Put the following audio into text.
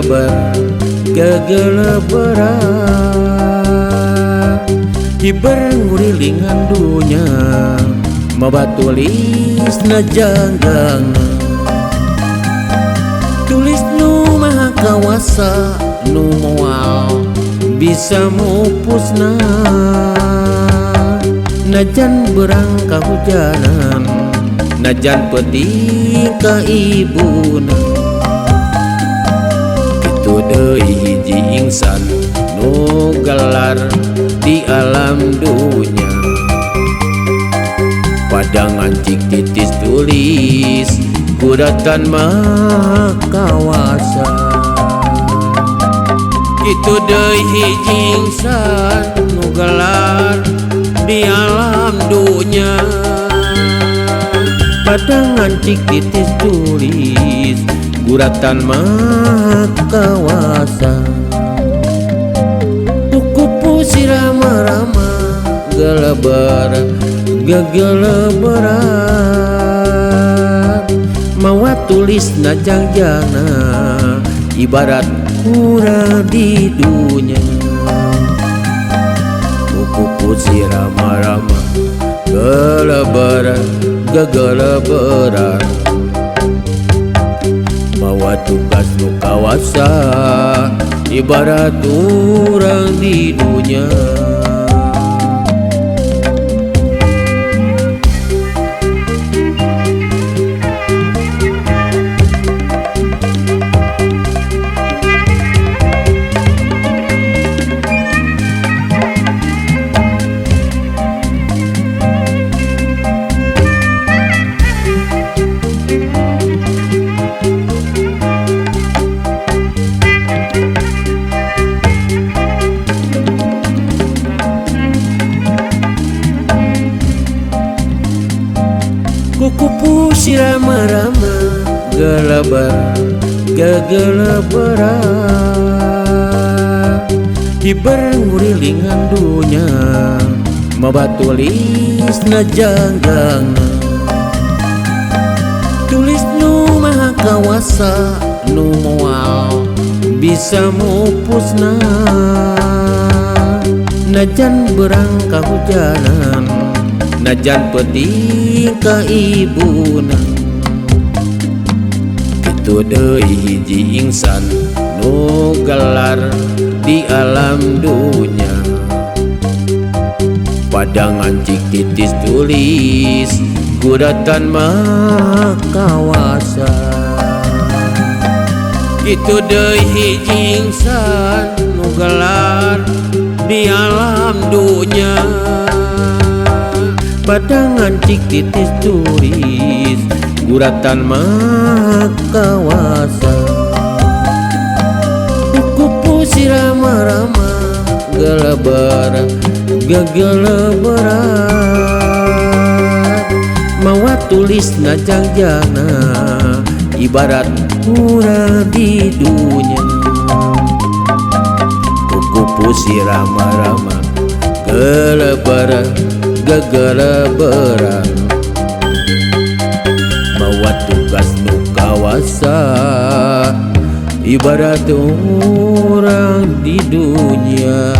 Geleber gegeleberan, hiber ngurilingan dunya, mawa tulis na janggang, tulis nu maha kawasa nu moal bisa mupusna. Najan berang kahujanan, najan peuting ka ibuna, kitu deui hiji insan nu gelar di alam dunya. Padang ngancik titis tulis guratan maha kawasa. Kitu deui hiji insan nu gelar di alam dunya. Padang ngancik titis tulis guratan maha kawasa. Kukupu sirama-rama geleber gegeleberan, mawa tulis na jangjangna ibarat urang di dunya. Kukupu sirama-rama geleber gegeleberan, mawa tugas nu kawasa ibarat urang di dunya. Kukupu sirama-rama geleber gegeleberan, hiber ngurilingan dunya, mawa tulis na janggangna, tulis nu maha kawasa nu moal bisa mupusna. Najan berang kahujanan, najan peuting ka ibuna, kitu deui hiji insan nu gelar di alam dunya. Padang ngancik titis tulis guratan maha kawasa. Kitu deui hiji insan nu gelar di alam dunya. Padang ngancik titis tulis guratan maha kawasa. Kukupu sirama-rama geleber gegeleberan, mawa tulis na jangjangna ibarat urang di dunya. Kukupu sirama-rama geleber gegeleberan, mawa tugas nu kawasa ibarat urang di dunya.